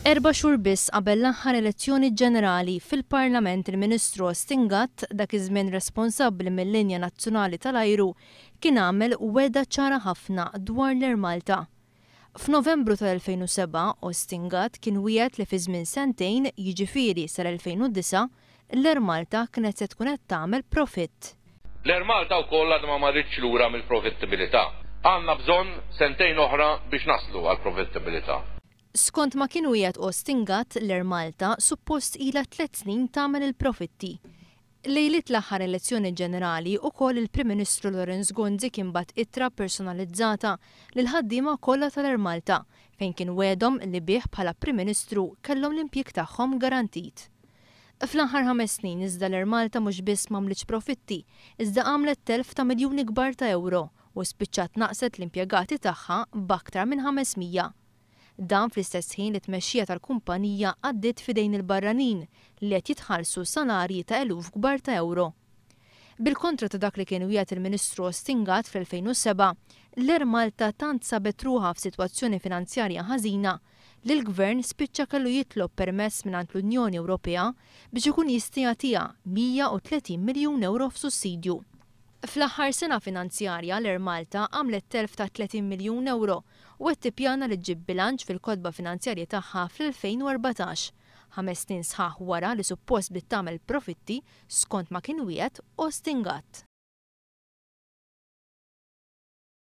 Erba' xhur biss qabel l-aħħar elezzjoni ġenerali, fil-Parlament il-Ministru Austin Gatt, dak iż-żmien responsabbli mil-linja nazzjonali tal-ajru, kien għamel wegħda ċara ħafna dwar l-Air Malta. F'Novembru tal-2007, Austin Gatt kien wiegħed li fi żmien sentejn, jiġifieri sal-2009, l-Air Malta kienet se tkun qed tagħmel profitt. L-Air Malta wkoll għadha ma marritx lura mill-profittibilità. Għandna bżonn sentejn oħra biex naslu għall-profittibilità. Skont ma kien wiegħed Austin Gatt, l-Air Malta suppost ilha tliet snin tagħmel il-profitti. Lejliet l-aħħar elezzjoni ġenerali ukoll il-Prim Ministru Lawrence Gonzi kien bagħat ittra personalizzata lill-ħaddiema kollha tal-Air Malta fejn kien wegħedhom li bih bħala Prim Ministru kellhom l-impjieg tagħhom garantit. Fl-aħħar ħames snin iżda l-Air Malta mhux biss m'għamlitx profitti, iżda għamlet telf ta' miljuni kbar ta' ewro u spiċċat naqset l-impjegati tagħha b'aktar minn 500. Dan fl-istess ħin li t-tmexxija tal-kumpanija għaddiet f'idejn il-barranin li qed jitħallsu salarji ta' eluf kbar ta' ewro. Bil-kontra ta' dak li kien wiegħed il-Ministru Austin Gatt fl-2007, l-Air Malta tant sabet ruħha f'sitwazzjoni finanzjarja ħażina li l-Gvern spiċċa kellu jitlob permess mingħand l-Unjoni Ewropea biex ikun jista' jagħtiha 130 miljun ewro f'sussidju. Fl-aħħar sena finanzjarja l-Air Malta għamlet telf ta' 30 miljun ewro u qed tippjana li ġġib bilanċ fil-kotba finanzjarji tagħha fl-2014, ħames snin sħaħ wara li suppost bdiet tagħmel profitti skont ma kien wiegħed Austin Gatt.